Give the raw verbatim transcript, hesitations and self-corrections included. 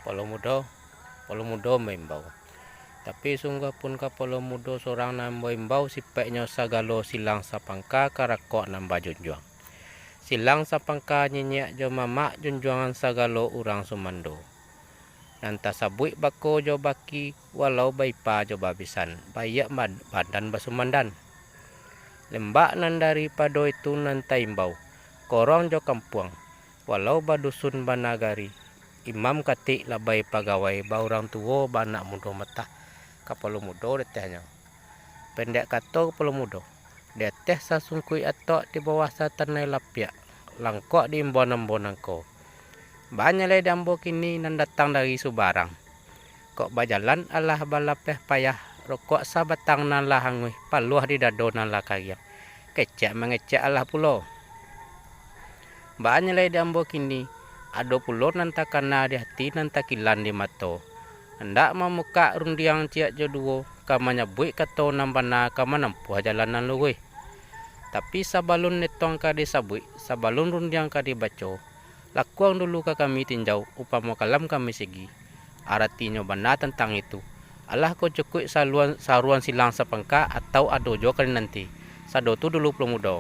Kapalo mudo, kapalo mudo maimbau. Tapi sungguah pun kapalo mudo surang nan baimbau, sipaiknyo sagalo silang sapangka ka rakok nan bajunjuang. Silang sapangka nyinyek jo mamak junjuangan sagalo urang sumando. Nan tasabuik bako jo baki, walau baipa jo babisan, baiak mad-, badan basumandan. Lembak nan daripado itu nan taimbau, korong jo kampuang, walau badusun banagari, imam katik labai pagawai, baurang tuwo baanak mudo matak, kapalo mudo di atehnyo. Pendek kato kapalo mudo, di ateh sasungkuik atok, di bawah satanai lapiak, langkok di imbau nan ambo nangko. Baa nyo lai di ambo kini nan datang dari subarang. Kok bajalan alah balapeh payah, rokok sabatang nan lah anguih, paluah di dado nan lah kariang. Kecek mangecek alah pulo. Baa nyo lai di ambo kini, ado pulo nan takana di ati nan takilan di mato. Andak mamukak rundiang ciek jo duwo, ka manyabuik kato nan bana, ka manampuah jalan nan luruih. Tapi sabalun etong ka disabuik, sabalun rundiang ka dibaco, lakuang dulu ka kami tinjau, upamo kalam kami sigi. Aratinyo bana tantang itu, alah ko cukuik saluan, saruan silang sapangka, atau ado juo ka dinanti. Sado tu dulu kapalo mudo.